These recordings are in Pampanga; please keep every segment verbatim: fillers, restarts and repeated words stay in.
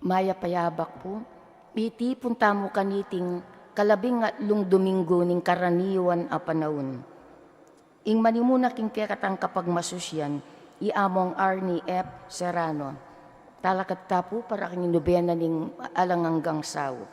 Mayap a yabak pu, mitipun tamu kaniting kalabing atlung Dominggu ning karaniwan a panaun. Ing manimuna king kekatang kapagmasusyan, i Among Arnie F. Serrano. Talakad ta pu para king nobena ning alang anggang saup.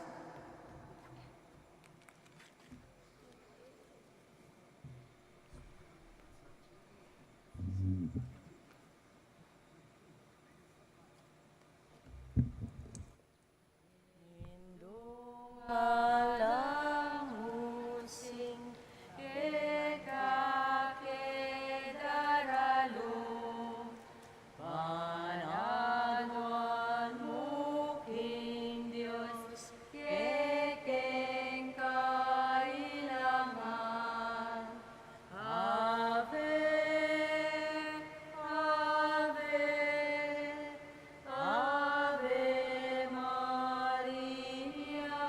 Indung alang using keka ke daralu, panaguan mu king Dios kekeng kailangan. Ave, Ave, Ave Maria.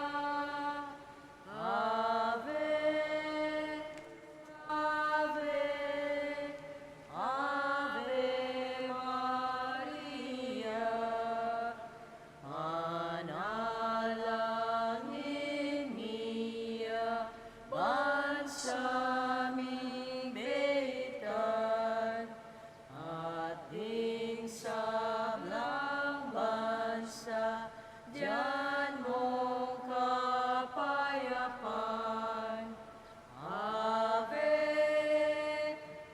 Ave, Ave, Ave Maria. Panalangin mi a bansa ming beitan, at ding sablang bansa dian mung kapayapan. Ave,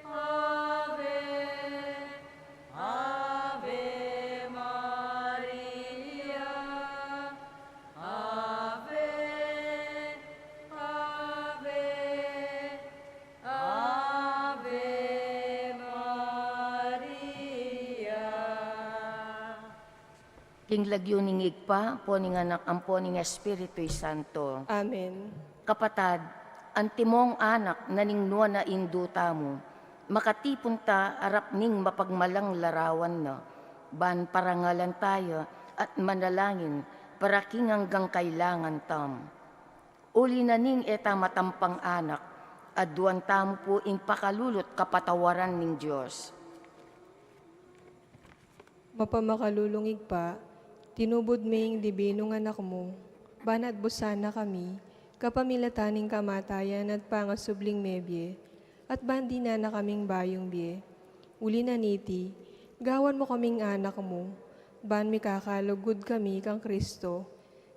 Ave, Ave Maria. Ave, Ave, Ave Maria. King lagyu ning Ibpa, ampo ning Anak, ampo ning Espiritu Santo. Amen. Kapatad, antimong anak na ning nuan a indu tamu, makatipun ta arap ning mapagmalang larawan na, ban parangalan ta ya at manalangin para king anggang kailangan tamu. Uli na ning e ta matampang anak, aduan tamu pu ing pakalulut kapatawaran ning Dios. Mapamakalulung Ibpa, tinubud me ing dibinung Anak mu, ban atbusan na kami, kapamilatan ning kamatayan at pangasubling mebie, at ban dinan na kaming bayung bie. Uli na niti, gawan mu kaming anak mu, ban mikakalugud kami kang Kristo.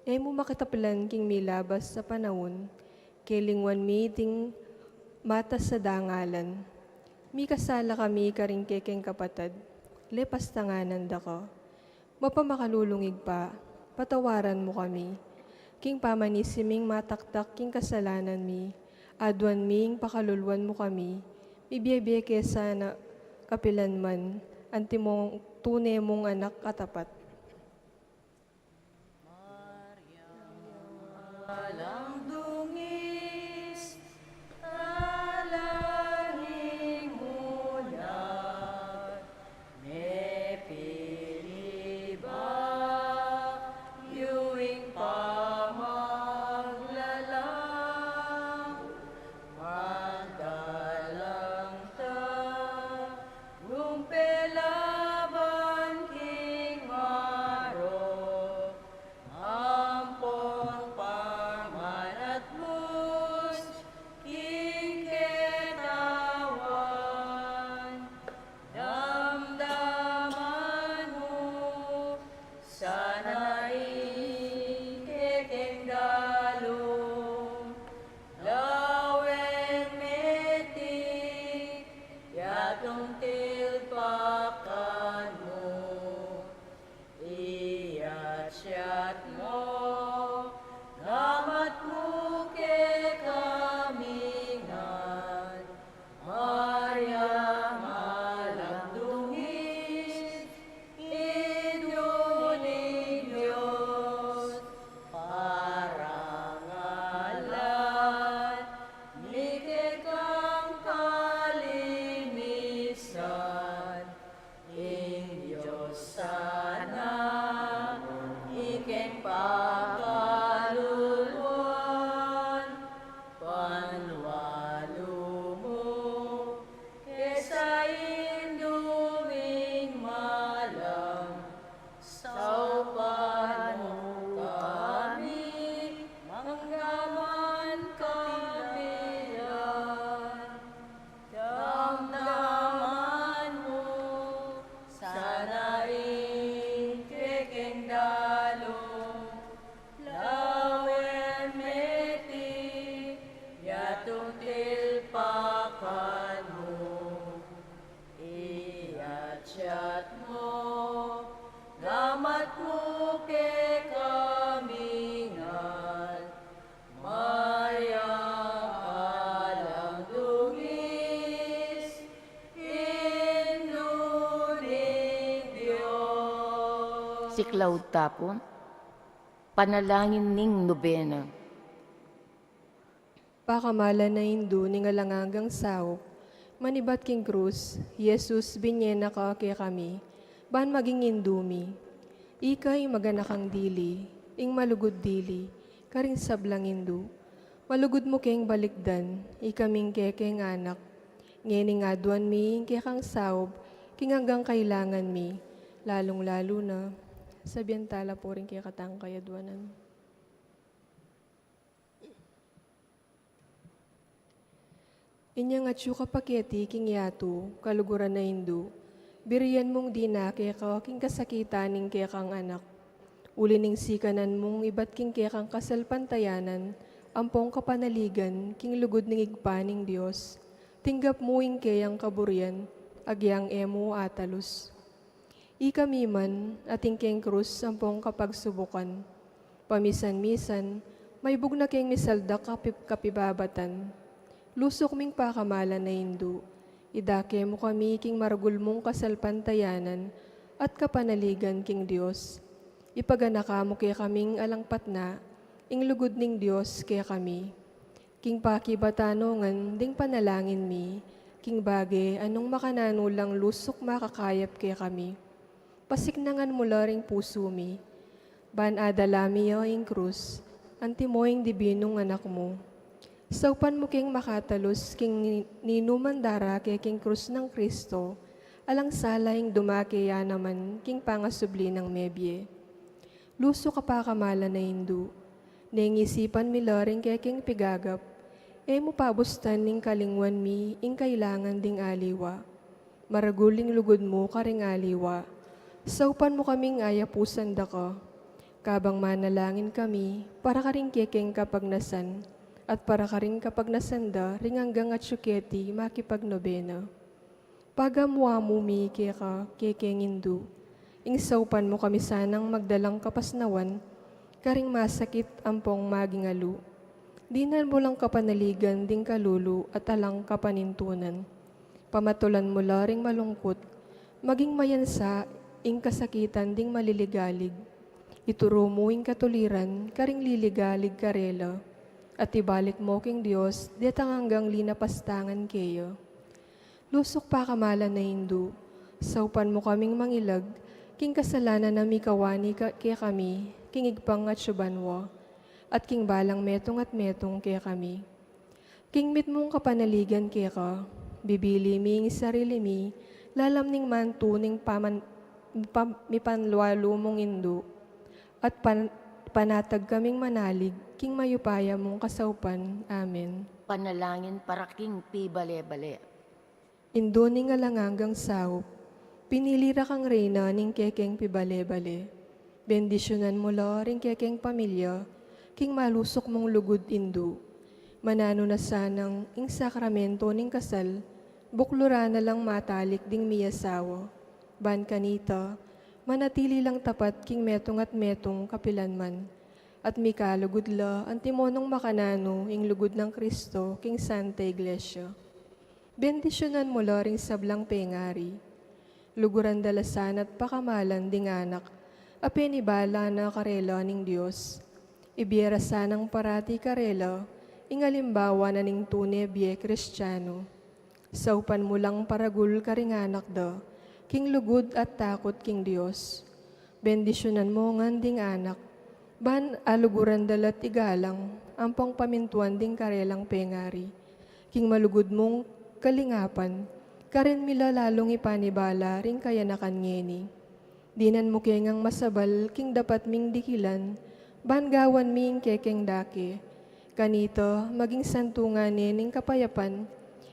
E mu makatapilan king milabas a panaun, kelingwan mi iting matas a dangalan. Mikasala kami karing kekeng kapatad, lepas tanganan da ka. Mapamakalulung Ibpa, patawaran mu kami. King pamanisi ming mataktak king kasalanan mi, aduan ming pakaluluan mu kami, mibie-bie ke sana kapilan man, antimong tune mung anak a tapat. Maria, alang dungis, alang ingunat, mepili bayu ing pamaglalang, pagdalang ta gumpe laban king marok, ampon pamanat Siklaud ta pu, panalangin ning nobena. Pakamalan a Indu ning alang anggang saup, manibat king krus, Jesus, binye na ka kekami, ban maging Indu mi. Ika ing maganakang dili, ing malugud dili, karing sablang Indu. Malugud mu keng balikdan, ikaming kekeng anak. Ngening aduan mi ing kekang saup, king anggang kailangan mi, lalung-lalu na, sabian tala pu ring kekatang kayaduanan. Inyang atyu ka pa keti king yatu, kaluguran a Indu, birian mung dina keka king kasakitan ning kekang anak. Uli ning sikanan mung ibat king kekang kasalpantayanan, ampong kapanaligan, king lugud ning Ibpa ning Dios, tinggap mu ing keyang kaburian, agyang e mu atalus. Ikami man, atin keng krus ampong kapagsubukan. Pamisan-misan, maibug na keng misaldak kapi-, kapibabatan. Lusuk ming pakamalan a Indu, idake mu kami king maragul mung kasalpantayanan at kapanaligan king Dios. Ipaganaka mu kekaming alang patna, ing lugud ning Dios kekami. King pakibatan no ngan ding panalangin mi, king bage a nung makananu lang lusuk makakayap kekami. Pasiknangan mu la ring pusu mi, ban adala mi ya ing krus, antimo ing dibinung anak mu. Saupan mu keng makatalus king ni-, ninuman darake king krus nang Kristo, alang sala ing dumake ya naman king pangasubli nang mebie. Lusuk a pakamalan a Indu, neng isipan mi la ring kekeng pigagap, e mu pabustan ning kalingwan mi ing kailangan ding aliwa. Maragul ing lugud mu karing aliwa. Saupan mu kaming ayapusan da ka. Kabang manalangin kami, para karing kekeng kapagnasan, at para karing kapagnasan da ring anggang atyu keti makipagnobena. Pagamu-amu mi keka, kekeng Indu. Ing saupan mu kami sanang magdalang kapasnawan, karing masakit ampong maging alu. Dinan mu lang kapanaligan ding kalulu at alang kapanintunan. Pamatulan mu la ring malungkut, maging mayansa ing kasakitan ding maliligalig. Ituru mu ing katuliran karing liligalig karela, at ibalik mu king Dios detang anggang linapastangan keya. Lusuk pakamalan a Indu, saupan mu kaming mangilag king kasalanan a mikawani ka-, kekami king Ibpang atyu banua, at king balang metung at metung kekami. King mitmung kapanaligan keka, bibili mi ing sarili mi lalam ning mantu ning paman-, pam-, mipanlualu mung Indu, at pan-, panatag kaming manalig king mayupaya mung kasaupan. Amen. Panalangin para king pibale-bale. Indu ning alang anggang saup, pinili ra kang reyna ning kekeng pibale-bale. Bendisyunan mu la ring kekeng pamilya king malusuk mung lugud, Indu. Mananu na sanang ing sakramento ning kasal, bukluran na lang matalik ding miyasawa. Ban kanita, manatili lang tapat king metung at metung kapilanman, at mikalugud la antimo nung makananu ing lugud nang Kristo king Santa Iglesia. Bendisyunan mu la ring sablang pengari. Luguran da la sana't pakamalan ding anak a penibala na karela ning Dios. Ibie ra sanang parati karela ing alimbawa na ning tune bie Kristiano. Saupan mu lang paragul karing anak da king lugud at takut king Dios. Bendisyunan mu ngan ding anak, ban aluguran da la't igalang ampong pamintuan ding karelang pengari king malugud mung kalingapan, karin mi la lalung ipanibala ring kayanakan ngeni. Dinan mu ke ngang masabal king dapat ming dikilan, ban gawan mi ing kekeng dake. Kanita, maging santungan ne ning kapayapan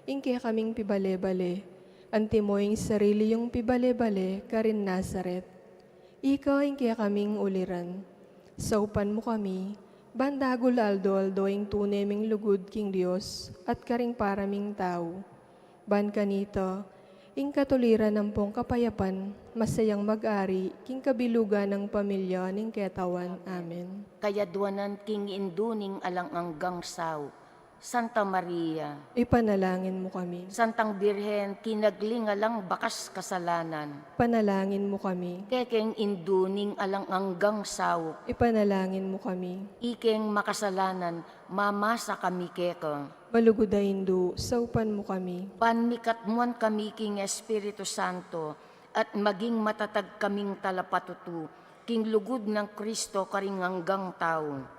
ing kekaming pibale-bale, antimo ing sarili yung pibale-bale karin Nazaret. Ika ing kekaming uliran. Saupan mu kami, ban dagul aldo-aldo ing tune ming lugud king Dios at karing para ming tau. Ban kanita, ing katuliran ampong kapayapan, masayang mag-ari king kabilugan nang pamilya ning ketawan. Amen. Kayaduanan king Indu ning alang anggang saup. Santa Maria, ipanalangin mu kami. Santang Birhen, kinagli ning alang bakas kasalanan, ipanalangin mu kami. Kekeng Indu ning alang anggang saup, ipanalangin mu kami. Ikeng makasalanan, mamasa kami keka. Malugud a Indu, saupan mu kami. Ban mikatmuan kami king Espiritu Santo, at maging matatag kaming talapatutu king lugud nang Kristo karing anggang tau.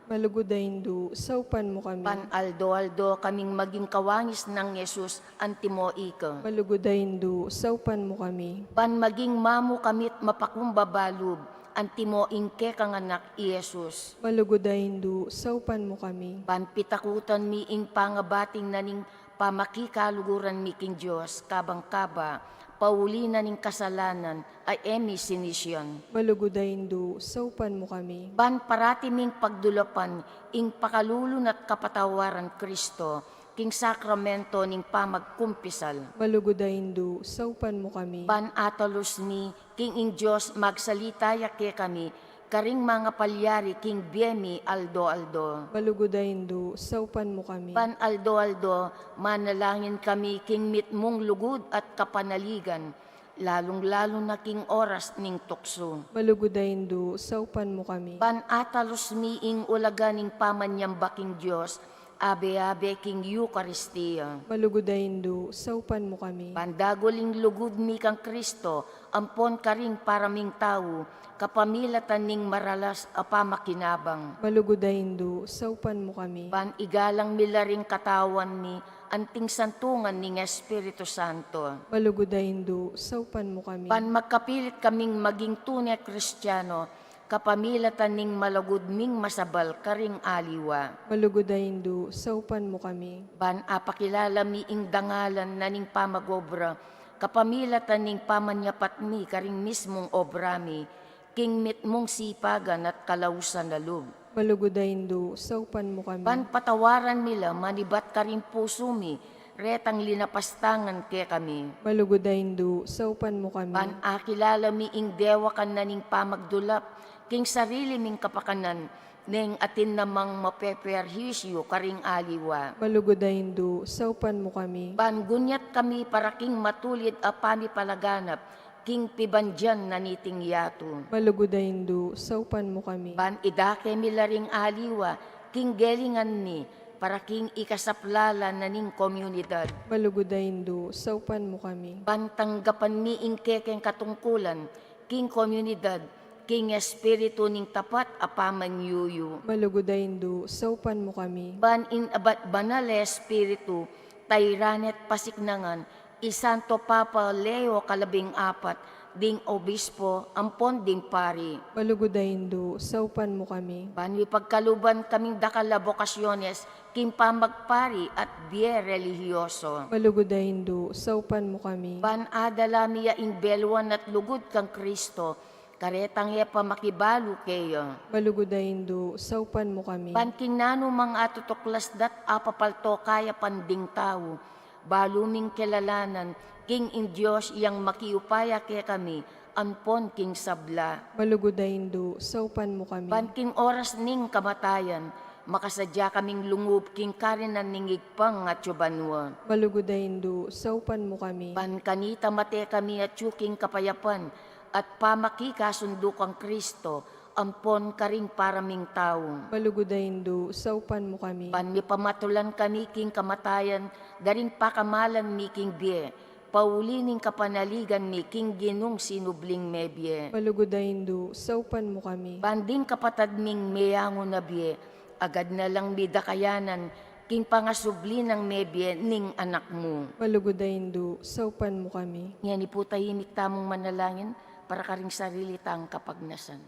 Malugud a Indu, saupan mu kami. Ban aldo-aldo kaming maging kawangis nang Jesus antimo ika. Malugud a Indu, saupan mu kami. Ban maging mamu kami't mapakumbaba lub antimo ing kekang Anak i Jesus. Malugud a Indu, saupan mu kami. Ban pitakutan mi ing pangabating na ning pamakikaluguran mi king Dios, kabang-kaba, pauli na ning kasalanan a e mi sinisian. Malugud a Indu, saupan mu kami. Ban parati ming pagdulapan ing pakalulu na't kapatawaran Kristo king sakramento ning pamagkumpisal. Malugud a Indu, saupan mu kami. Ban atalus mi king ing Dios magsalita ya kekami, karing mangapalyari king bie mi aldo-aldo. Malugud a Indu, saupan mu kami. Ban aldo-aldo, manalangin kami king mitmung lugud at kapanaligan, lalung-lalu na king oras ning tuksu. Malugud a Indu, saupan mu kami. Ban atalus mi ing ulaga ning pamanyamba king Dios, abe-abe king Eukaristia. Malugud a Indu, saupan mu kami. Ban dagul ing lugud mi kang Kristo, ampon karing para ming tau, kapamilatan ning maralas a pamakinabang. Malugud a Indu, saupan mu kami. Ban igalang mi la ring katawan mi, anting santungan ning Espiritu Santo. Malugud a Indu, saupan mu kami. Ban magkapilit kaming maging tune Kristiano, kapamilatan ning malugud ming masabal karing aliwa. Malugud a Indu, saupan mu kami. Ban apakilala mi ing dangalan na ning pamag-obra, kapamilatan ning pamanyapat mi karing mismung obra mi, king mitmung sipagan at kalausan a lub. Malugud a Indu, saupan mu kami. Ban patawaran mi la manibat karing pusu mi, retang linapastangan kekami. Malugud a Indu, saupan mu kami. Ban akilala mi ing dewakan na ning pamagdulap, king sarili ming kapakanan, neng atin namang mapeperhisyu karing aliwa. Malugud a Indu, saupan mu kami. Ban gunyat kami para king matulid a pamipalaganap, king pibandian na niting yatu. Malugud a Indu, saupan mu kami. Ban idake mi la ring aliwa, king gelingan mi, para king ikasaplala na ning komunidad. Malugud a Indu, saupan mu kami. Ban tanggapan mi ing kekeng katungkulan, king komunidad, king espiritu ning tapat a pamanyuyu. Malugud a Indu, saupan mu kami. Ban ing abat banal a espiritu, tairan at pasiknangan, i Santo Papa Leo kalabing apat, ding obispo, ampon ding pari. Malugud a Indu, saupan mu kami. Ban mipagkaluban kaming dakal a bokasyones, king pamagpari at bie relihiyoso. Malugud a Indu, saupan mu kami. Ban adala mi ya ing beluan at lugud kang Kristo, karetang e pa makibalu keya. Malugud a Indu, saupan mu kami. Ban king nanu mang atutuklas da't apapalto kayapan ding tau, balu ming kilalanan, king ing Dios yang makiupaya kekami, ampon king sabla. Malugud a Indu, saupan mu kami. Ban king oras ning kamatayan, makasadya kaming lungub king karinan ning Ibpang atyu banua. Malugud a Indu, saupan mu kami. Ban kanita mate kami atyu king kapayapan, at pamakikasundu kang Kristo, ampon karing para ming tau. Malugud a Indu, saupan mu kami. Ban mipamatulan kami king kamatayan, da ring pakamalan mi king bie, pauli ning kapanaligan mi king Ginung sinubling mebie. Malugud a Indu, saupan mu kami. Ban ding kapatad ming meyangu na bie, agad na lang mi dakayanan, king pangasubli nang mebie ning Anak mu. Malugud a Indu, saupan mu kami. Ngeni pu tahimik tamung manalangin para karing sarili tang kapagnasan.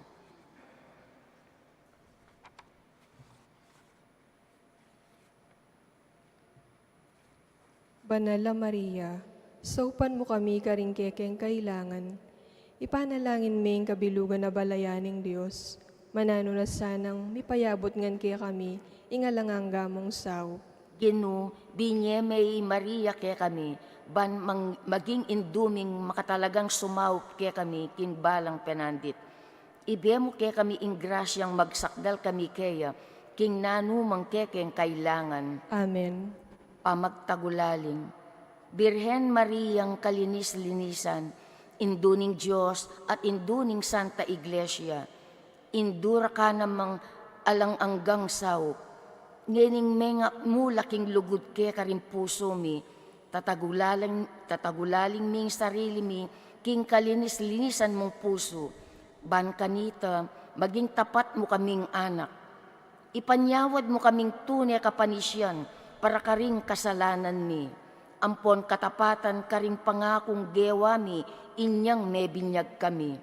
Banal a Maria, saupan mu kami karing kekeng kailangan. Ipanalangin me ing kabilugan a balayan ning Dios. Mananu na sanang mipayabut ngan kekami ing alang angga mung saup. Ginu, binye me i Maria kekami, ban mang-, maging indu ming makatalagang sumaup kekami king balang penandit. Ibie mu kekami ing grasyang magsakdal kami keya, king nanumang kekeng kailangan. Amen. Pamagtagulaling. Birhen Mariang kalinis-linisan, Indu ning Dios at Indu ning Santa Iglesia, Indu ra ka namang alang anggang saup, ngening mengakmu la king lugud ke karing pusu mi, tatagulaling, tatagulaling ming sarili mi king kalinis-linisan mung pusu, ban kanita maging tapat mu kaming anak. Ipanyawad mu kaming tune kapanisian para karing kasalanan mi, ampon katapatan karing pangakung gewa mi inyang mebinyag kami.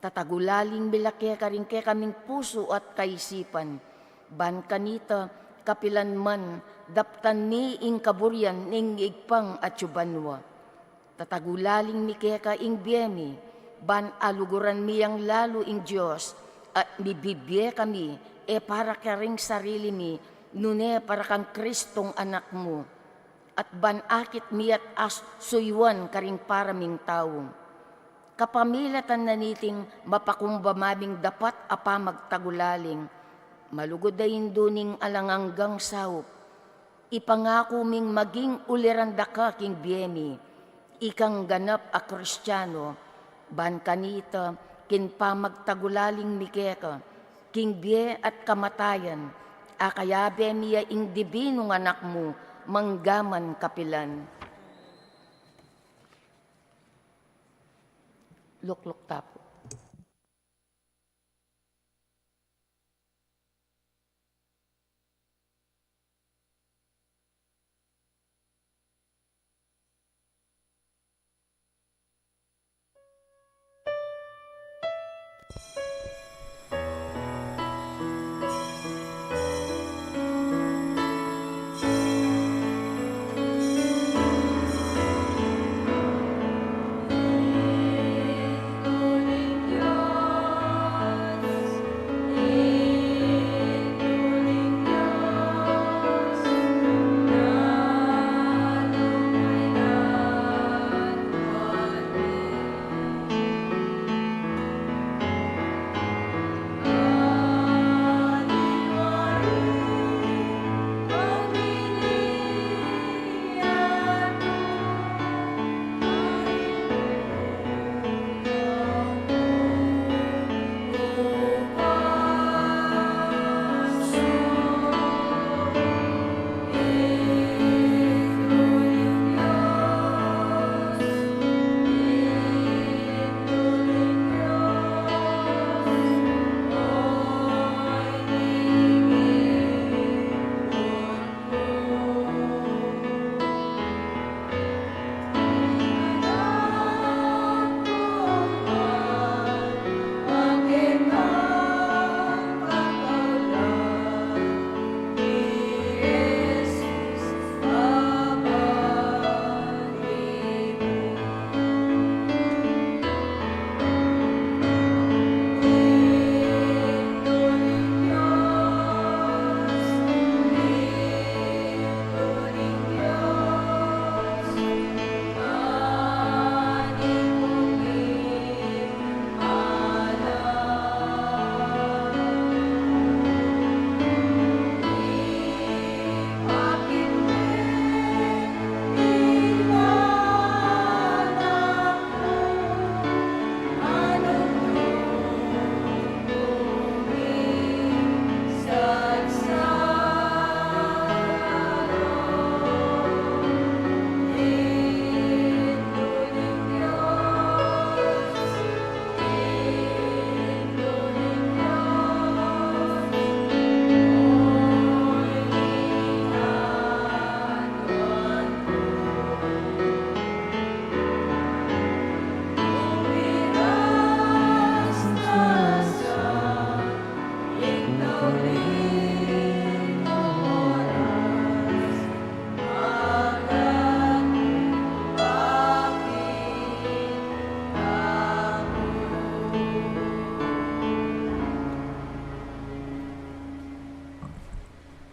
Tatagulaling mi la keka ring kekaming pusu at kaisipan, ban kanita kapilan man daptan mi ing kaburian ning Ibpang atyu banua. Tatagulaling mi keka ing bie mi, ban aluguran mi yang lalu ing Dios, at mibibie kami, e para karing sarili mi, nune para kang Kristong Anak mu, at ban akit mi at as suyuan karing para ming tau. Kapamilatan na niting mapakumbaba ming dapat a pamagtagulaling, malugud a Indu ning alang anggang saup, ipangaku ming maging uliran da ka king bie mi, ikang ganap a Kristiano, ban kanita king pamagtagulaling mi keka, king bie at kamatayan, akayabe mi ya ing dibinung Anak mu, manggaman kapilan. Lukluk ta pu.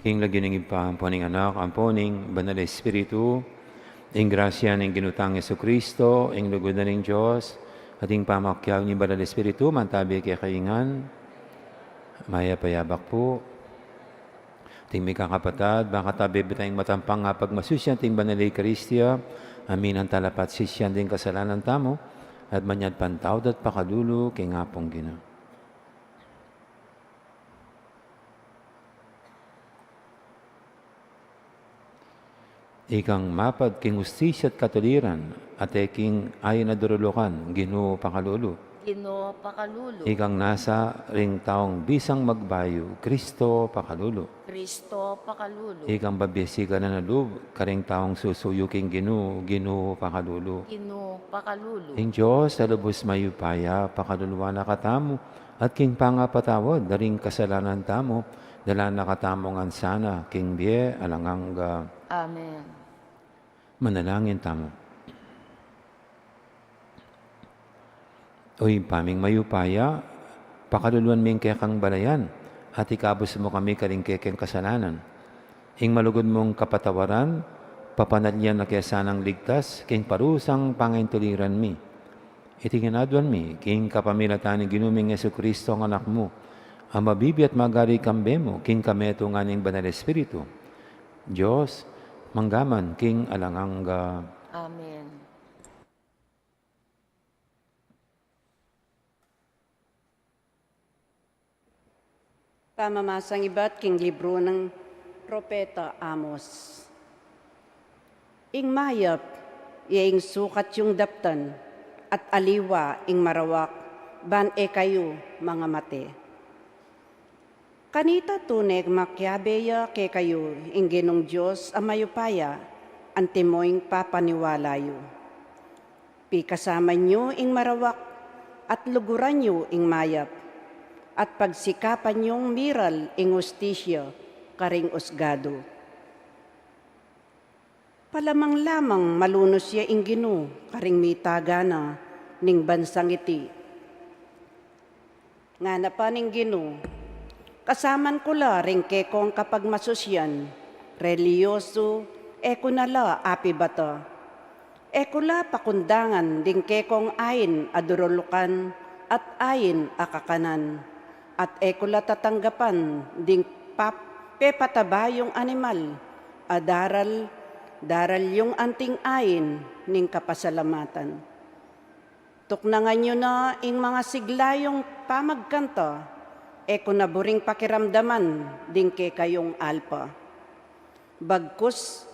King lagyu ning Ibpa, ampo ning Anak, ampo ning Banal Espiritu, ing grasya ning Ginu tang Jesucristo, ing lugud na ning Dios, at ing pamakiabe ning Banal Espiritu, mantabi kekayu ngan. Mayap a yabak pu. Ding mikakapatad, baka ta bibitaing matampang a pagmasusyan ding banal a Eukaristia, aminan tala pa at sisian ding kasalanan tamu, at manyad pantawad at pakalulu king Apung Ginu. Ikang mapad king ustisya at katuliran, at e king ain a durulukan, Ginu pakalulu. Ginu pakalulu. Ikang nasa ring taung bisang magbayu, Kristo pakalulu. Kristo pakalulu. Ikang babie sikanan a lub karing taung susuyu king Ginu, Ginu pakalulu. Ginu pakalulu. Ing Dios a lubus mayupaya, pakaluluan na katamu, at king pangapatawad da ring kasalanan tamu, dala na katamu ngan sana king bie alang angga. Amen. Manalangin tamu. O Ibpa ming mayupaya, pakaluluan me ing kekang balayan, at ikabus mu kami karing kekeng kasalanan. Ing malugud mung kapatawaran, papanalian na ke sanang ligtas king parusang pangaintuliran mi. Iti ngan aduan mi king kapamilatan ning Ginu ming Jesucristo a Anak mu, a mabibie at magari kambe mu king kametungan ning Banal Espiritu, Dios, mangga man king alang angga. Amen. Pamamasang ibat king libru nang Propeta Amos. Ing mayap, iya ing sukat yung daptan, at aliwa ing marawak, ban e kayu mangamate. Kanita tune makiabe ya kekayu ing Ginung Dios a mayupaya, antimo ing papaniwala yu. Pikasaman yu ing marawak, at luguran yu ing mayap, at pagsikapan yung miral ing ustisya karing usgadu. Palamang-lamang malunus ya ing Ginu karing mitaga na ning bansang iti. Ngana pa ning Ginu, kasaman ku la ring kekong kapagmasusyan, relihiyosu, e ku na la apibata. E ku la pakundangan ding kekong ain a durulukan at ain a kakanan, at e ku la tatanggapan ding pap-, pepataba yung animal a daral, daral yung anting ain ning kapasalamatan. Tuknangan yu na ing mangasigla yung pamagkanta, e ku na buring pakiramdaman ding kekayung alpa. Bagkus,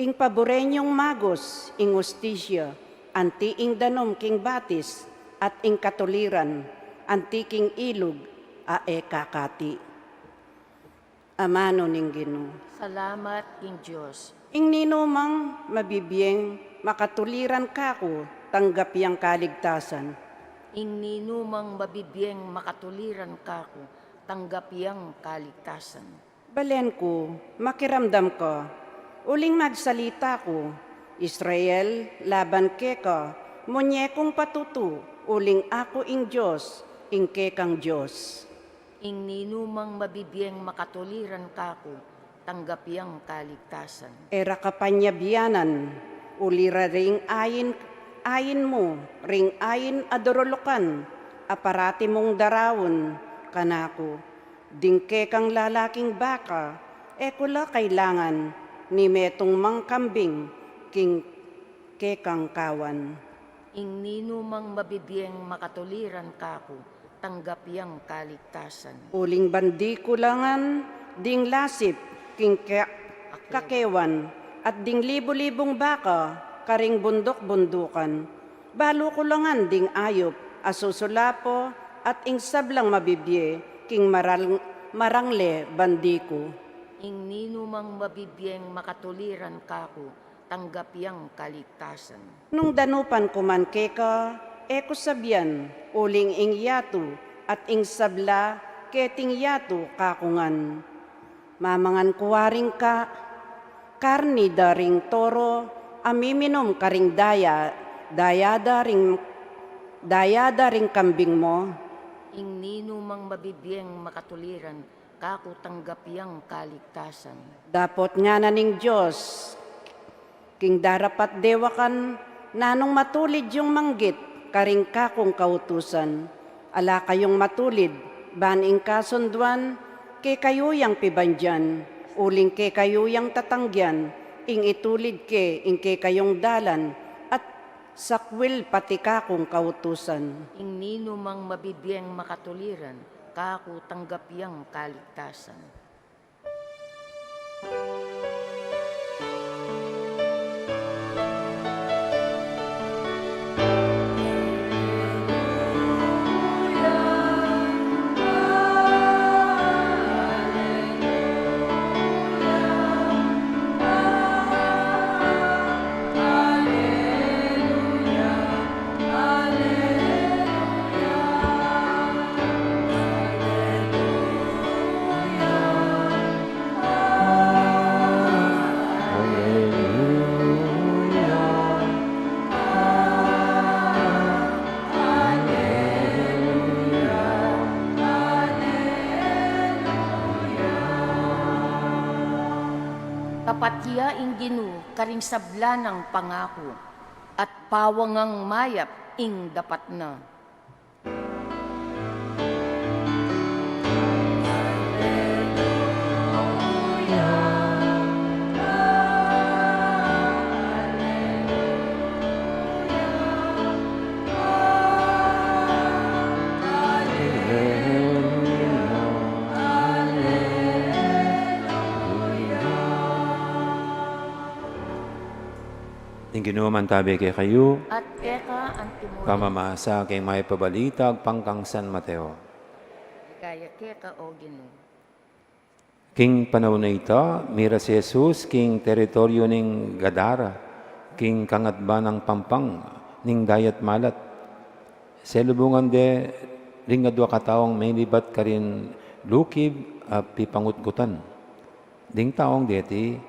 ing paburen yung magus ing ustisya, anti ing danum king batis, at ing katuliran, anti king ilug a e kakati. Amanu ning Ginu. Salamat king Dios. Ing ninumang mabibieng makatuliran kaku, tanggap yang kaligtasan. Ing ninumang mabibieng makatuliran kaku, tanggap yang kaligtasan. Balen ku, makiramdam ka, uling magsalita ku, Israel, laban keka, munye kung patutu, uling aku ing Dios, ing kekang Dios. Ing ninumang mabibieng makatuliran kaku, tanggap yang kaligtasan. E ra ka panyabianan, uli ra ring ain, ain mu, ring ain a durulukan, a parati mung daraun, kanaku. Ding kekang lalaking baka, e ku la kailangan, ni metung mang kambing, king kekang kawan. Ing ninumang mabibieng makatuliran kaku, tanggap yang kaligtasan. Uling bandi ku la ngan ding lasip king ke-, kakewan, at ding libu-libung baka karing bunduk-bundukan. Balu ku la ngan ding ayup a susulapo, at ing sablang mabibie king maral-, marangle bandi ku. Ing ninumang mabibieng makatuliran kaku, tanggap yang kaligtasan. Nung danupan ku man keka, e ku sabian, uling ing yatu, at ing sabla, keting yatu kaku ngan. Mamangan ku waring ka-, karni da ring toro, a miminum karing daya, daya da ring, daya da ring kambing mu. Ing ninumang mabibieng makatuliran, kaku tanggap yang kaligtasan. Dapot ngana ning Dios, king darapat dewakan, nanung matulid yung manggit karing kakung kautusan? Ala kayung matulid, ban ing kasunduan, kekayu yang pibandian, Uling kekayu yang tatanggian, ing itulid ke ing kekayung dalan, at sakwil pati kakung kautusan. Ing ninumang mabibieng makatuliran, kaku tanggap yang kaligtasan. Tapat ya ing Ginu karing sabla nang pangaku, at pawangang mayap ing dapat na. Ing Ginu mantabi kekayu. At keka antimurin. Pamamasa king mayap a balita agpang kang San Mateo. Ligaya keka, O Ginu. King panaun a ita, miras i Jesus king teritoryu ning Gadara, king kangatba nang pampang ning Dayat Malat. Selubungan de ring adua kataung melibat karin lukib a pipangutkutan. Ding taung deti,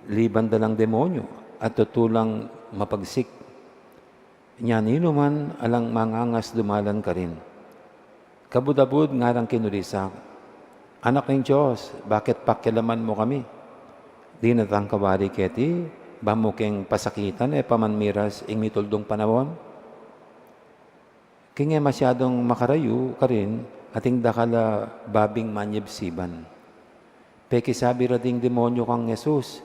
liban da lang demonyu at tutu lang mapagsik. Inya ninuman alang mangangas dumalan karin. Kabud-abud ngarang kinurisak, "Anak ning Dios, bakit pakialaman mu kami? Dinatang ka wari keti, ba mu keng pasakitan e pamanmiras ing mituldung panaun?" King e masyadung makarayu karin, ating dakal a babing manyibsiban. Pekisabi ra ding demonyu kang Jesus,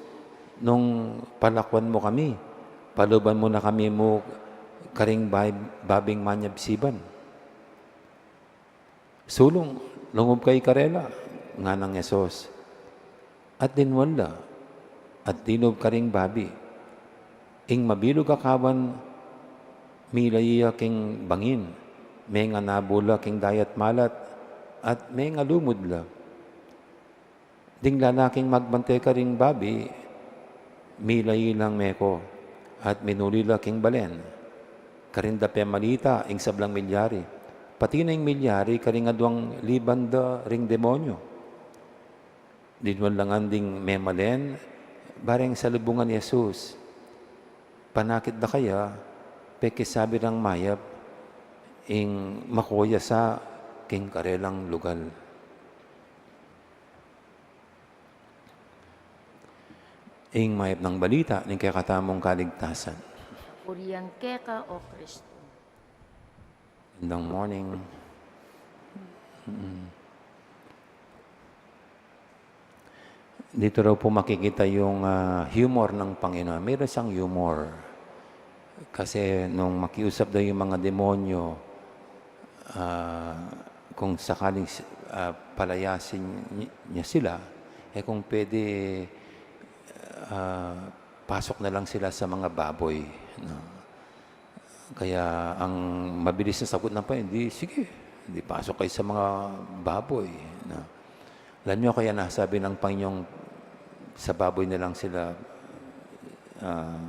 "Nung palakuan mu kami, paluban mu na kami mu karing bay-, babing manyibsiban." "Sulung, lungub ka karela," nganang Jesus. At dinwal la, at dinub karing babi. Ing mabilug a kawan, milayi ya king bangin, menganabul la king Dayat Malat, at mengalumud la. Ding lalaking magbante karing babi, milayi lang meko, at minuli la king balen. Karin da pemalita ing sablang milyari, pati na ing milyari karing aduang liban da ring demonyu. Dinwal la ngan ding memalen, bareng salubungan i Jesus. Panakit da kaya, pekisabi rang mayap, ing makuya sa king karelang lugal. Ing mayap nang balita ning kekatamung kaligtasan. Purian keka, O Kristo. Magandang morning. Mm. Dito raw po makikita yung, ah, humor ng Panginoon. Meron siyang humor. Kasi nung makiusap daw yung mga demonyo, ah, kung sakaling, ah, palayasin ni-, niya sila, eh, kung pwede, ah, pasok na lang sila sa mga baboy, no? Kaya ang mabilis na sagot ng Panginoon, "Di, sige, di pasok kayo sa mga baboy," no? Alam niyo kaya nasabi ng Panginoon, "Sa baboy na lang sila, ah,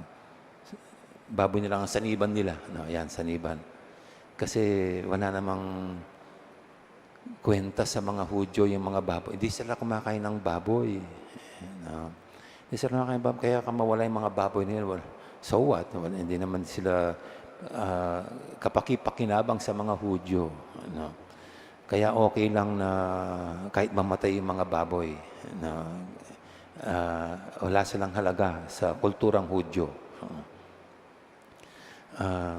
baboy na lang ang saniban nila," no? Yan, saniban. Kasi wala namang kwenta sa mga Hudyo yung mga baboy. Hindi sila kumakain ng baboy. No? Hindi sila kumakain ng baboy. Kaya ka mawala yung mga baboy nila, well, so what? Well, hindi naman sila, ah, kapakipakinabang sa mga Hudyo. No? Kaya okay lang na kahit mamatay yung mga baboy, na, ah, wala silang halaga sa kulturang Hudyo. Ah,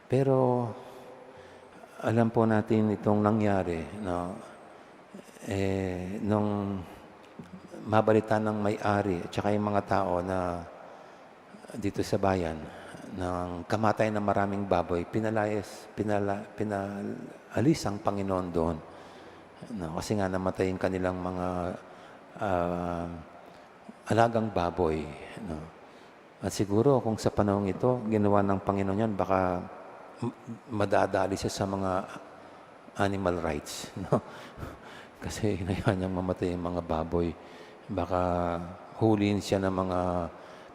pero alam po natin itong nangyari, no? Eh, nung Mabalitaan ng may-ari at saka yung mga tao na dito sa bayan, ng kamatayan ng maraming baboy, pinalayas, pinala-, pinaalis ang Panginoon doon. No, kasi nga namatay yung kanilang mga, ah, alagang baboy, no? At siguro kung sa panahong ito, ginawa ng Panginoon yan, baka m-, madadali siya sa mga animal rights, no? Kasi hinayaan niyang mamatay yung mga baboy. Baka hulihin siya ng mga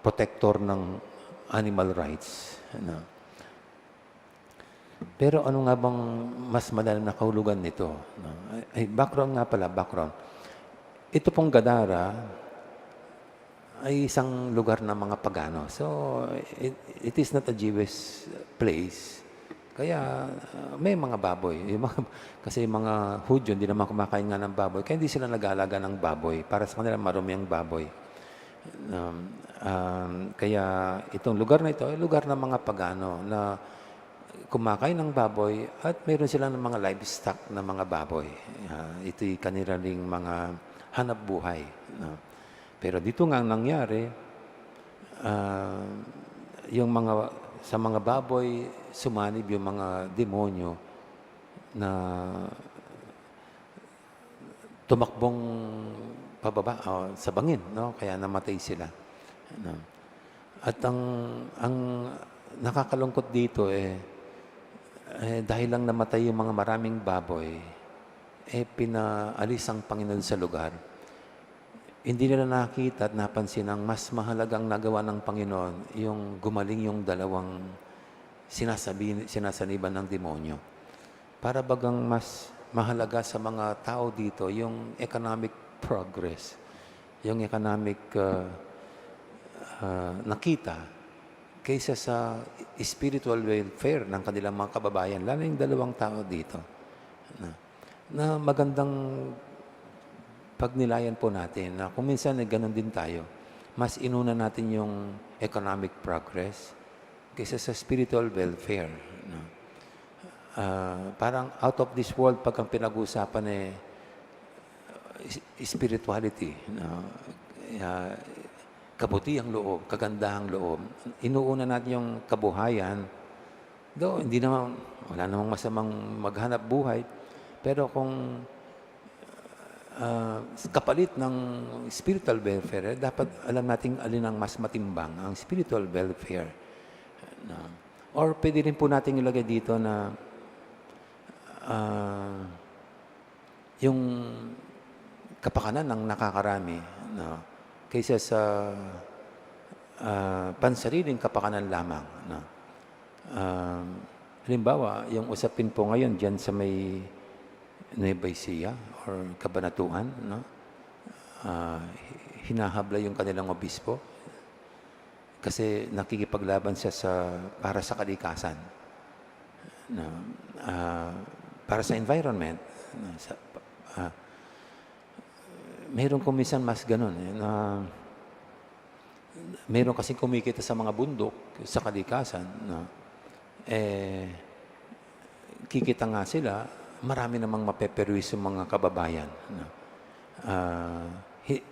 protector ng animal rights, no? Pero ano nga bang mas malalim na kahulugan nito, no? Ay, ay, background nga pala, background. Ito pong Gadara ay isang lugar ng mga pagano. So, it, it is not a Jewish place. Kaya, uh, may mga baboy. Yung mga, kasi yung mga Hudyo, hindi naman kumakain nga ng baboy. Kaya hindi sila nag-aalaga ng baboy. Para sa kanila, marumi ang baboy. Um, um, kaya itong lugar na ito ay lugar ng mga pagano na kumakain ng baboy at mayroon silang mga livestock na mga baboy. Ah, ito'y kanila ring mga hanap buhay, no? Pero dito nga ang nangyari, ah, yung mga, sa mga baboy, sumanib yung mga demonyo na tumakbong pababa, o, sa bangin, no? Kaya namatay sila, no? At ang, ang nakakalungkot dito, eh, eh, dahil lang namatay yung mga maraming baboy, eh, pinaalis ang Panginoon sa lugar. Hindi nila nakita at napansin ang mas mahalagang nagawa ng Panginoon, yung gumaling yung dalawang sinasabi, sinasaniban ng demonyo. Para bagang mas mahalaga sa mga tao dito yung economic progress, yung economic, ah, ah, nakita kaysa sa spiritual welfare ng kanilang mga kababayan, lalo yung dalawang tao dito. Na, na magandang pagnilayan po natin na kung minsan, eh, ganun din tayo. Mas inuna natin yung economic progress kaysa sa spiritual welfare, no? Ah, parang out of this world pag ang pinag-uusapan, eh, is-, spirituality, no? Ah, kabutiang loob, kagandahang loob. Inuuna natin yung kabuhayan. Though, hindi naman, wala namang masamang maghanap buhay. Pero kung, ah, kapalit ng spiritual welfare, eh, dapat alam natin alin ang mas matimbang, ang spiritual welfare. No? Or pwede rin po natin ilagay dito na, ah, yung kapakanan ang nakakarami, no? Kaysa sa, ah, pansariling kapakanan lamang, no? Ah, halimbawa, yung usapin po ngayon diyan sa may Nueva Ecija or Cabanatuan, no? Ah, hinahabla yung kanilang obispo kasi nakikipaglaban siya sa, para sa kalikasan, no? Ah, para sa environment, no? Sa, ah, meron kung minsan mas ganun, eh, na meron kasing kumikita sa mga bundok, sa kalikasan, no? Eh, kikita nga sila, marami namang mapeperwisyo mga kababayan, no? Ah, hi-,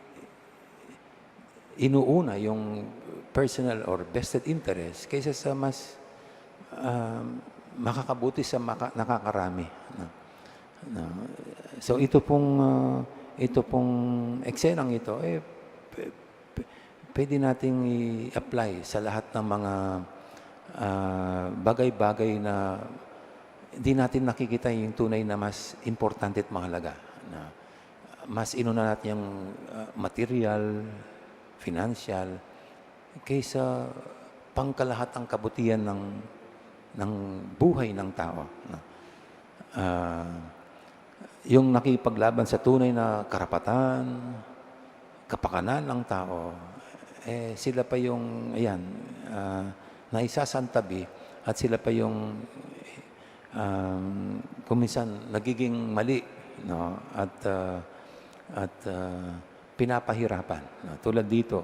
inuuna yung personal or vested interest kaysa sa mas, ah, makakabuti sa maka-, nakakarami, no? No? So, ito pong, ah, ito pong eksenang ito, eh, p-, p-, pwede nating i-apply sa lahat ng mga, ah, bagay-bagay na di natin nakikita yung tunay na mas importante at mahalaga, na mas inuna natin yung, ah, material, financial, kaysa pangkalahatang kabutihan ng, ng buhay ng tao, no? Ah, yung nakipaglaban sa tunay na karapatan, kapakanan ng tao, eh, sila pa yung, ayan, ah, naisasantabi at sila pa yung, um, kung minsan nagiging mali, no? At, ah, at, ah, pinapahirapan, no? Tulad dito,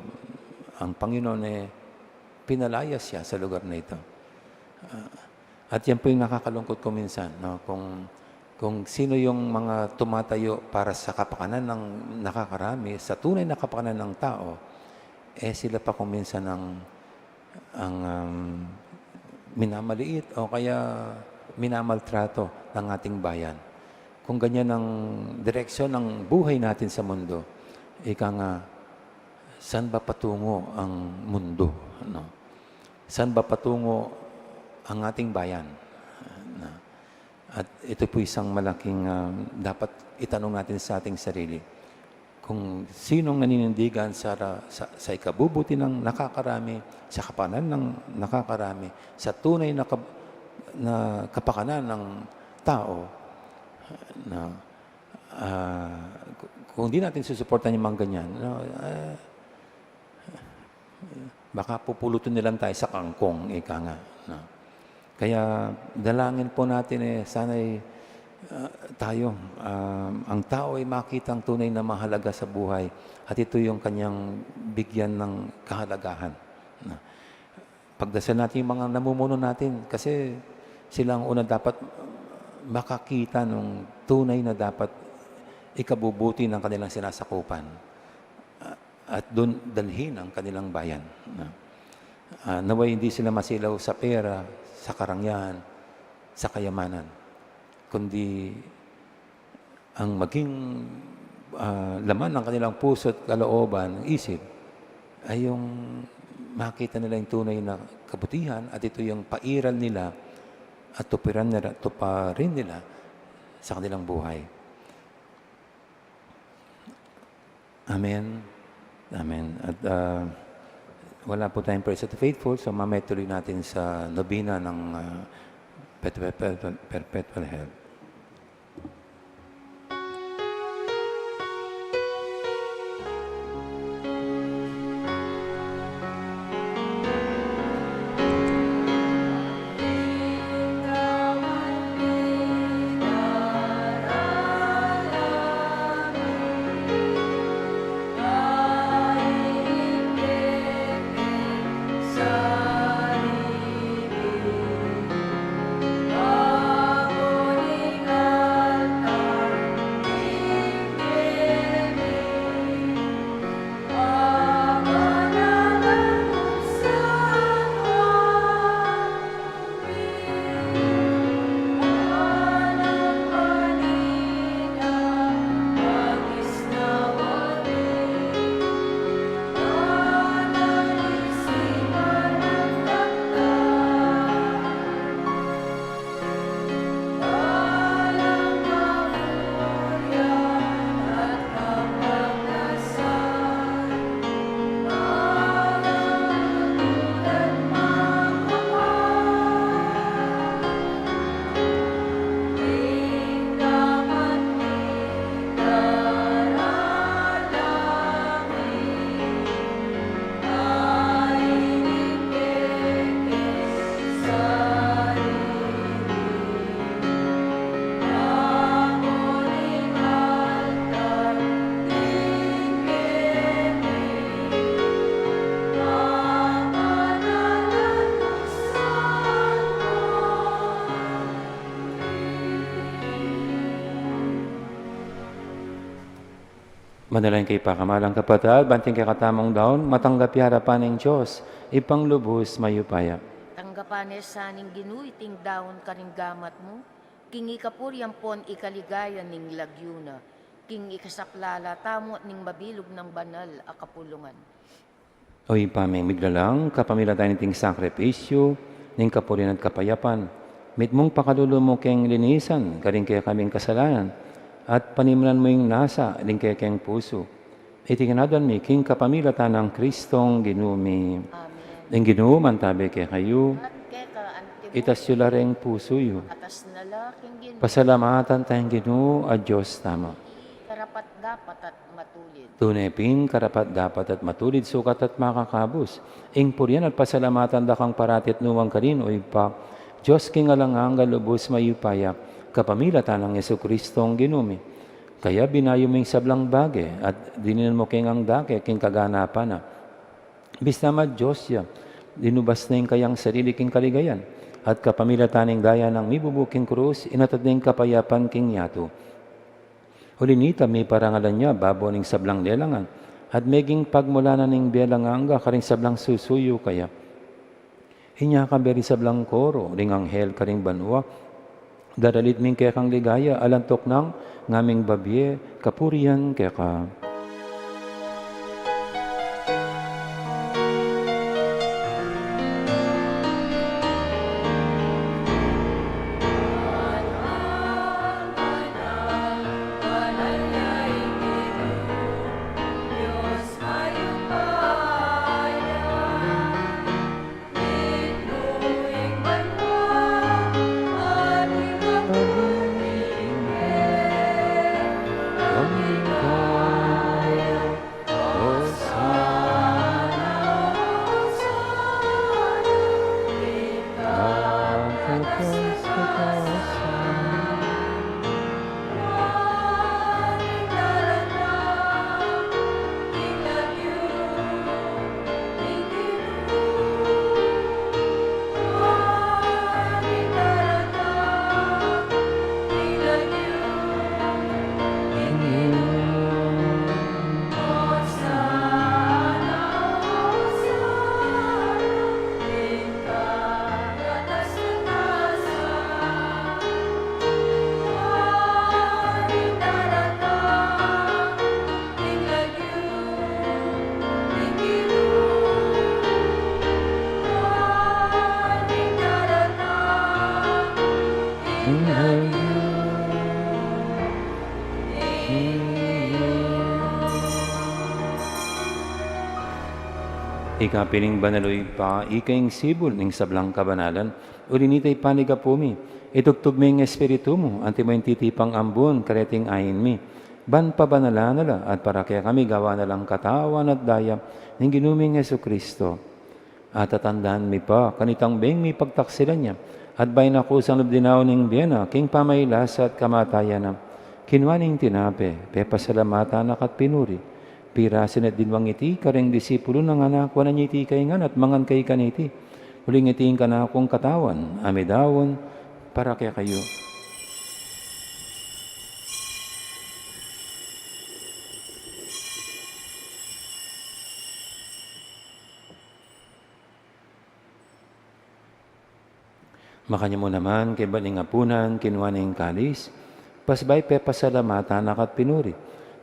ang Panginoon, eh, pinalayas siya sa lugar na ito. Ah, at yan po yung nakakalungkot ko minsan, no? Kung, Kung sino yung mga tumatayo para sa kapakanan ng nakakarami, sa tunay na kapakanan ng tao, eh, sila pa kung minsan ang, ang, um, minamaliit o kaya minamaltrato ng ating bayan. Kung ganyan ang direksyon ng buhay natin sa mundo, ika nga, saan ba patungo ang mundo? Ano? Saan ba patungo ang ating bayan? Na, at ito po isang malaking, ah, dapat itanong natin sa ating sarili. Kung sinong naninindigan sa, sa, sa ikabubuti ng nakakarami, sa kapakanan ng nakakarami, sa tunay na kab-, na kapakanan ng tao, na, ah, kung di natin susuportahan yung mga ganyan, no, ah, baka pupulutin nilang tayo sa kangkong, ika nga, no? Kaya dalangin po natin, eh, sana'y, ah, tayo, ah, ang tao ay makita ang tunay na mahalaga sa buhay at ito yung kanyang bigyan ng kahalagahan, no? Pagdasal natin yung mga namumuno natin kasi sila ang una dapat makakita nung tunay na dapat ikabubuti ng kanilang sinasakupan. Ah, at dun dalhin ang kanilang bayan, no? Ah, nawa'y hindi sila masilaw sa pera, sa karangyaan, sa kayamanan, kundi ang maging, ah, laman ng kanilang puso at kalooban, isip, ay yung makita nila yung tunay na kabutihan at ito yung pairal nila at tupiran nila, tuparin nila sa kanilang buhay. Amen. Amen. At, ah, wala po tayong Prayer of the Faithful, so mamaya tuloy natin sa nobena ng, ah, Perpetual, Perpetual Help. Manalangin kayu, pakamalan kung kapatad, ban iting kekatamung daun matanggap ya king arapan ning Dios, Ibpang lubus mayupaya. Tanggapan na sa ning Ginu iting daun karing gamat mu, king ikapuri ampon ikaligaya ning lagyu na, king ikasaplala tamu at ning mabilug nang banal a kapulungan. O Ibpa ming miglalang, kapamilatan niting sakripisyu ning kapurian at kapayapan, mitmung pakalulu mu keng linisan karing kekaming kasalanan, at panimunan mu ing nasa ning kekeng pusu. Iti ing aduan mi king kapamilatan nang Kristong Ginu mi. Amen. Ing Ginu mantabi kekayu. At keka antimu. Itas yu la ring pusu yu. Atas na la king Ginu. Pasalamatan tang Ginu a Dios tamu. Karapat-dapat at matulid. Tune pin karapat-dapat at matulid, sukat at makakabus ing purian at pasalamatan da kang parati at nukarin man, O Ibpa, Dios king alang angga, lubus mayupaya, kapamilatan nang Jesucristong Ginu mi. Kaya binayu mu ing sablang bage at dininan mu keng dake king kaganapan na. Bista magdios ya, linubas na ing kayang sarili king kaligayan, at kapamilatan ning daya nang mibubu king krus, inatad ne ing kapayapan king yatu. Uli nita, miparangalan ya babo ning sablang lelangan, at meging pagmulanan ning bie alang angga karing sablang susuyu kaya. Inya kambe ring sablang koro ring anghel karing banua, daralit mi ing kekang ligaya, alang tuknang ngaming babie kapurian keka. Ika pin ing banal, o Ibpa, ika ing sibul ning sablang kabanalan. Uli nita, ipanyawad mi, itubud me ing Espiritu mu, antimo ing titipang ambun kareting ain mi, ban pabanalan na la at para kekami gawan na lang katawan at daya ning Ginu ming Jesucristo. At tatandanan mi pa kanitang beng mipagtaksilan ya, at bayu na kusang lub dinaun ing bie na king pamailasa at kamatayan na, kinua ne ing tinape, pepasalamatan na ka't pinuri, pirasu ne at dinwang iti kareng disipulu na, ngana, kuanan ye iti kayu ngan at mangan kayu kaniti, uling iti ing kanakung katawan a midaun para kekayu. Makanyan mu naman, kaybat ning apunan, kinua ne ing kalis, pasibayu pepasalamatan na ka't pinuri,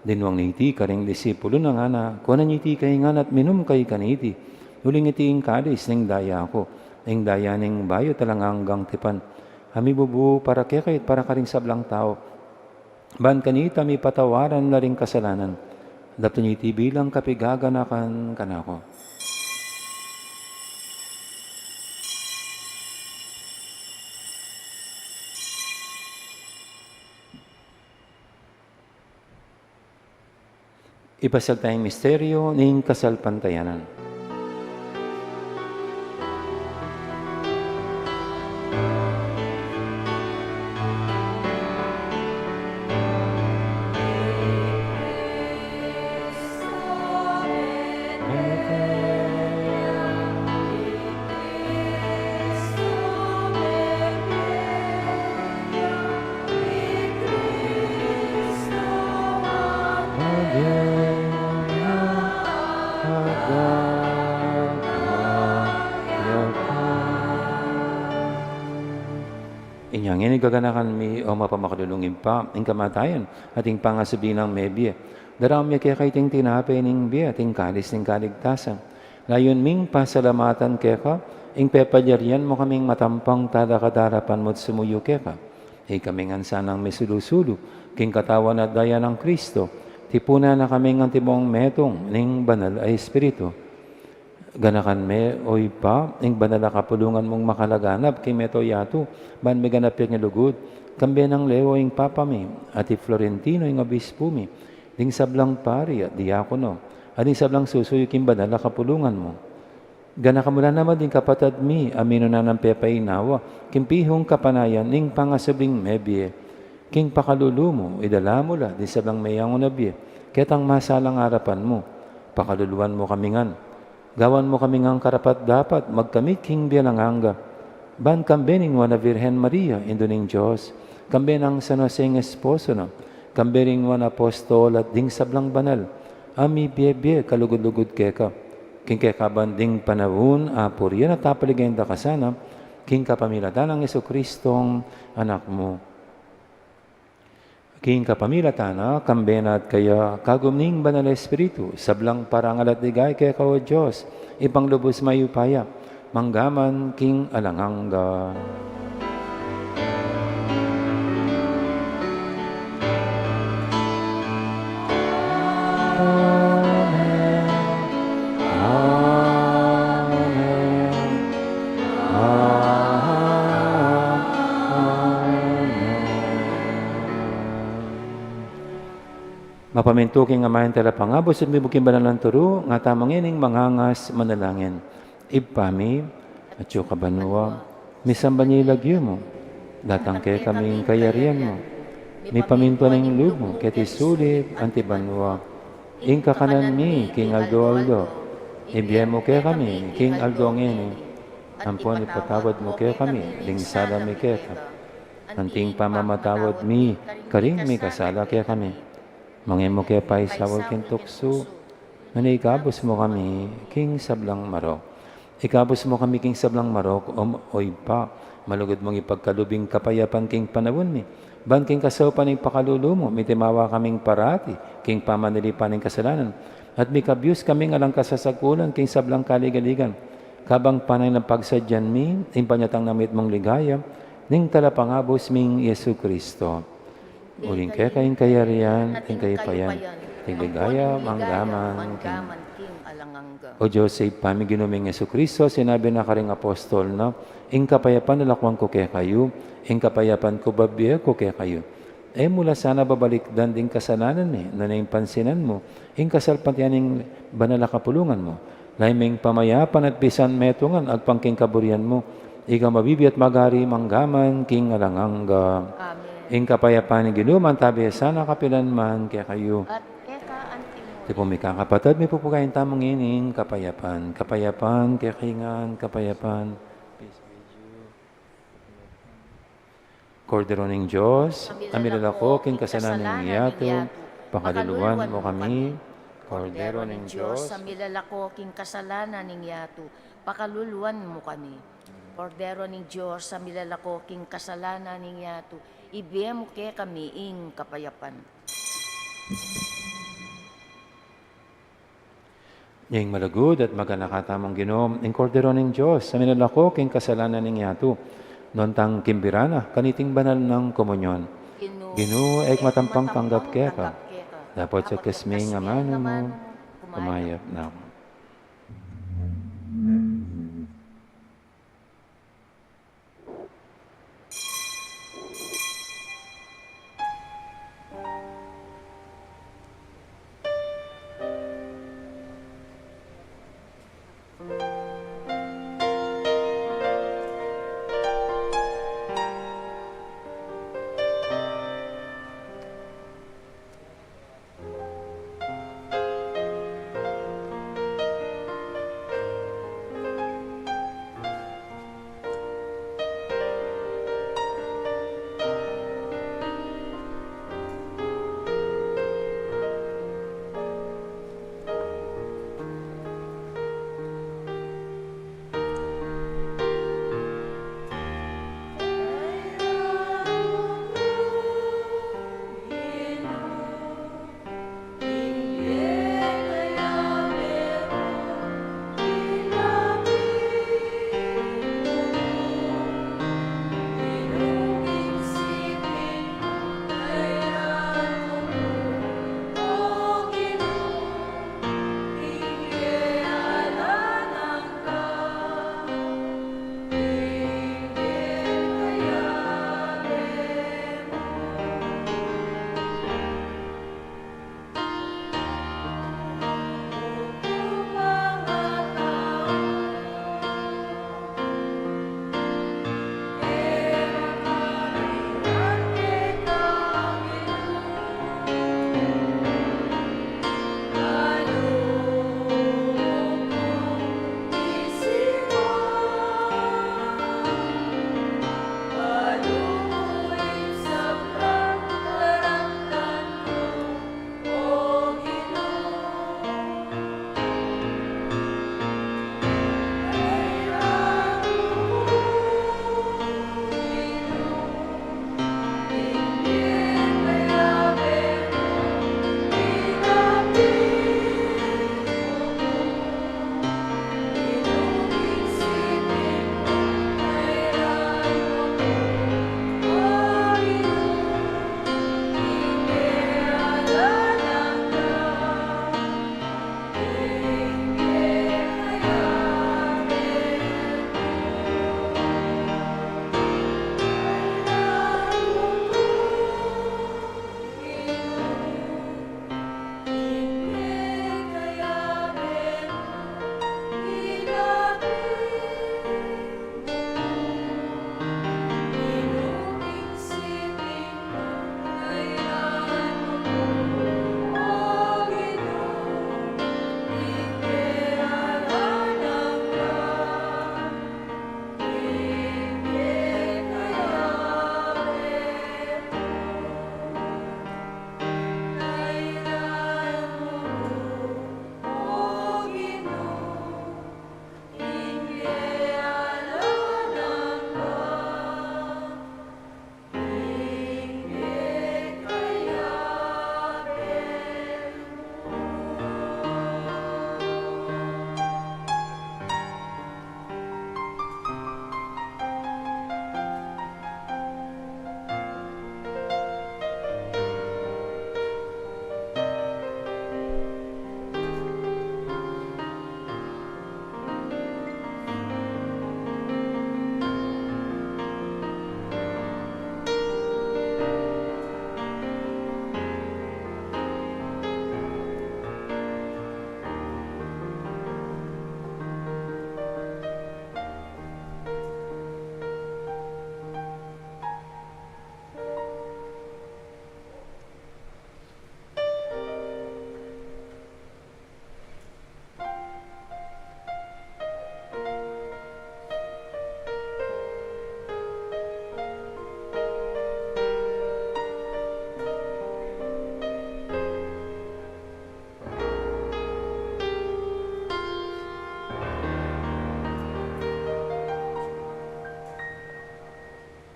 dinwang ne iti kareng disipulu na, ngana, kuanan ye iti kayu ngan at minum kayu kaniti, uling iti ing kalis ning daya ku, ing daya ning bayu at alang anggang tipan, a mibubu para kekayu at para karing sablang tau, ban kanita mipatawaran la ring kasalanan. Daptan ye iti bilang kapigaganakan kanaku. Ipasiag taya ing misteryu ning kasalpantayanan. Inya ngeni gaganakan mi, o mapamakalulung Ibpa, ing kamatayan at ing pangasubli nang mebie. Daraun mi keka iting tinape ning bie at ing kalis ning kaligtasan. Layun ming pasalamatan keka ing pepalyarian mu kaming matampang talakad king arapan mu't sumuyu keka. Ikami ngan sanang misulu-sulu king katawan at daya nang Kristo, tipunan na kaming antimong metung ning Banal a Espiritu. Ganakan me, o Ibpa, ing banal a kapulungan mung makalaganap king mabilug a yatu, ban miganap ya king lugud, kambe nang Leo ing Papa mi, at i Florentino ing Obispu mi, ding sablang pari at diakono, at ding sablang susuyu king banal a kapulungan mu. Ganakan mu la naman ding kapatad mi a minuna nang pepainawa king pihung kapanayan ning pangasubling mebie. King pakalulu mu, idala mu la ding sablang meyangu na bie ketang masalang arapan mu. Pakaluluan mu kami ngan. Gawan mu kami ngan karapat-dapat magkamit king bie alang angga. Ban kambe ning Nuan a Virgen Maria, Indu ning Dios, kambe nang San Jose ing esposo na, kambe ring nuan a apostol at ding sablang banal a mibie-bie kalugud-lugud keka, king kekaban ding panaun a purian at apaligayan da ka sana, king kapamilatan nang Jesucristong Anak mu. King kapamilatan na, kambe na at kaya, kagum ning Banal a Espiritu, sablang parangal at ligaya keka, o Dios, Ibpang lubus mayupaya, mangga man king alang angga. Amen. Amen. Amen. Mapamintu king Ama ing Talapangabus at mibug king banal a turu, ngatamu ngening mangangas manalangin. Ibpa mi, atsu ka banua, misamban ya ing lagyu mu, datang kekami ing kayarian mu, mipamintuan ing lub mu keti sulip anti banua. Ing kakanan mi king aldo-aldo, ibie mu kekami king aldo ngeni, ampon ipatawad mu kekami ding sala mi keka, anti ing pamamatawad mi karing mikasala kekami. Manga e mu ke paisaul king tuksu, nune ikabus mu kami king sablang marok. Ikabus mu kami king sablang marok, o, o Ibpa, malugud mung ipagkalub ing kapayapan king panaun mi, ban king kasaupan ning pakalulu mu, mitimawa kaming parati king pamanalipan ning kasalanan, at mikabyus kaming alang kasasakulan king sablang kaligaligan, kabang panayun nang pagsadyan mi ing panyatang na mitmung ligaya ning Talapangabus ming Jesucristo. Uling keka ing kayarian, ing kayapayan, ing ligaya, mangga man king alang angga. O Dios, Ibpa mi, Ginu ming Jesucristo, sinabi na karing apostol na, ing kapayapan lakuan ku kekayu, ing kapayapan ku babie ku kekayu. E mu la sana babalikdan ding kasalanan mi, nune ing pansinan mu ing kasalpantayanan ning banal a kapulungan mu. Lalu ming pamayapan at pisan metungan agpang king kaburian mu, ika mabibie at magari mangga man king alang angga. Amen. Ing kapayapan ning Ginu mantabi ya sana kapilan man kekayu. At keka anti mu. Iti pung mikakapatad, mipupugayan tamu ngening kapayapan. Kapayapan kekayu ngan, kapayapan. Kordero ning Dios, a milalako king kasalanan ning yatu, pakaluluan mu kami. Kordero ning Dios, a milalako king kasalanan ning yatu, pakaluluan mu kami. Kordero ning Dios, a milalako king kasalanan ning yatu, ibie mu kekami ing kapayapan. Ing malugud at maganaka tamung Ginu, ing Kordero ning Dios, a milalako king kasalanan ning yatu, nuan tang kimbira na kaniting banal nang komunyon. Ginu, e ku matampang tanggap keka, dapot sa kasming amanu mu, kumayap na ku.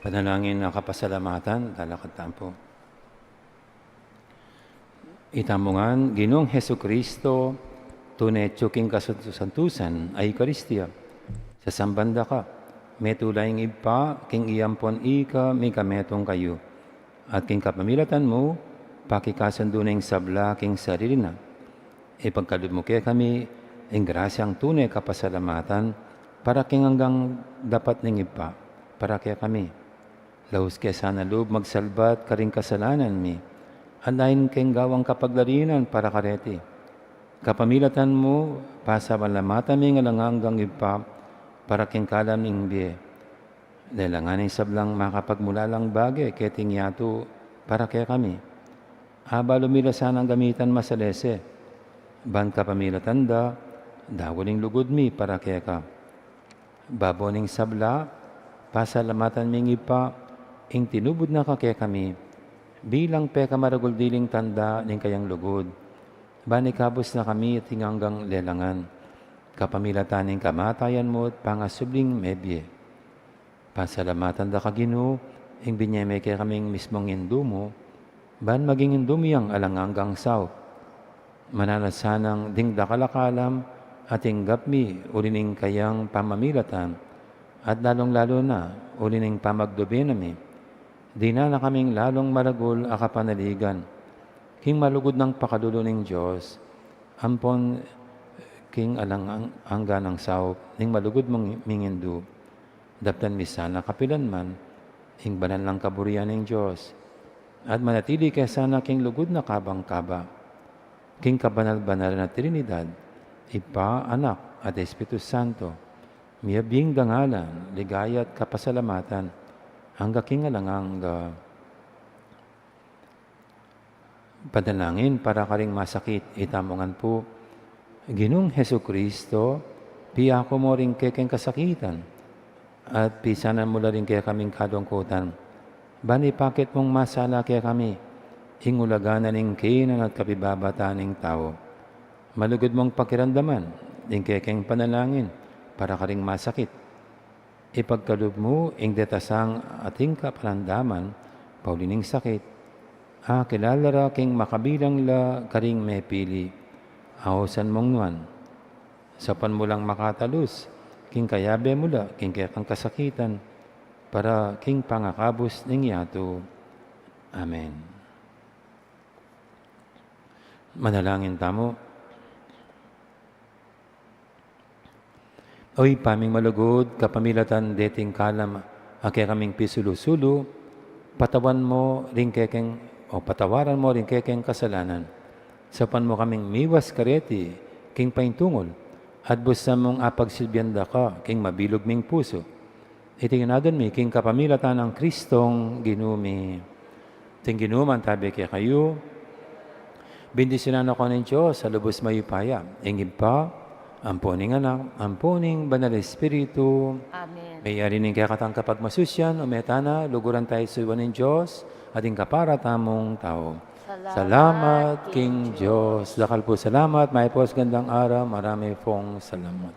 Panalangin a kapasalamatan, talakad tamu pu. Itamu ngan, Ginung Jesucristo, tune atyu king kasantusantusan a Eukaristia. Sasamban da ka, metung la ing Ibpa, king ampon ika, mikametung kayu. At king kapamilatan mu, pakikasundu na ing sabla king sarili na. Ipagkalub mu kekami, ing grasyang tune kapasalamatan, para king anggang dapat ning Ibpa, para kekami. Laus ke sana lub magsalbat karing kasalanan mi, at lain keng gawang kapaglalinan para kareti. Kapamilatan mu, pasalamatan mi ing alang anggang Ibpa, para king kalam ning bie. Lelangan ing sablang makapagmulalang bage keting yatu para kekami. Abalu mi la sanang gamitan masalese, ban kapamilatan da, daul ing lugud mi para keka. Babo ning sabla, pasalamatan ming Ibpa, ing tinubud na ka kekami, bilang pekamaragul diling tanda ning kayang lugud. Ban ikabus na kami ating anggang lelangan. Kapamilatan ning kamatayan mu at pangasubling mebie. Pasalamatan da ka Ginu, ing binie me kekaming mismung Indu mu, ban maging Indu mi yang alang anggang saup. Mananu sanang ding dakal a kalam, ating gap mi uli ning kayang pamamilatan, at lalung-lalu na uli ning pamagdubin na mi. Dinan na kaming lalung maragul a kapanaligan, king malugud nang pakalulu ning Dios, ampon king alang ang-, angga nang saup, ning malugud mung-, ming Indu. Daptan mi sana kapilan man, ing banal nang kaburian ning Dios. At manatili ke sana king lugud na kabang kaba. King kabanal-banal na Trinidad, Ibpa, Anak, at Espiritu Santo, miyabing dangalan, ligaya at kapasalamatan, angga king alang angga. Panalangin para karing masakit, itamu ngan pu. Ginung Jesucristo, piyaku mu ring kekeng kasakitan, at pisanan mu la ring kekaming kalungkutan. Ban ipakit mung masala kekami, ing ulaga na ning kainan at kapibabataan ning tau. Malugud mung pakiramdaman, ing kekeng panalangin, para karing masakit. Ipagkalub mu ing detang sang ating kapakiramdaman, pauli ning sakit. Akilala ra king makabilang la karing mepili. Ausan mung nuan. Saupan mu lang makatalus, king kayabe mu la, king kekang kasakitan, para king pangakabus ning yatu. Amen. Manalangin tamu. O Ibpa ming malugud, kapamilatan deting kalam a kekaming pisulu-sulu, patawan mu ring kekeng, o patawaran mu ring kekeng kasalanan. Saupan mu kaming miwas kareti king paintungul, at busan mung apagsilbian da ka king mabilug ming pusu. Iti ngan aduan mi king kapamilatan nang Kristong Ginu mi. Ing Ginu mantabi kekayu. Bendisyunan na kayu ning Dios a lubus mayupaya, ing Ibpa, ampo ning Anak, ampo ning Banal Espiritu. Amen. Mayari ning kekatang kapagmasusian, ume tana, luguran taya ing suyu ning Dios, at ing kapara tamung tau. Salamat king Dios. Dakal pung salamat, mayap a gandang araw, marami pung salamat.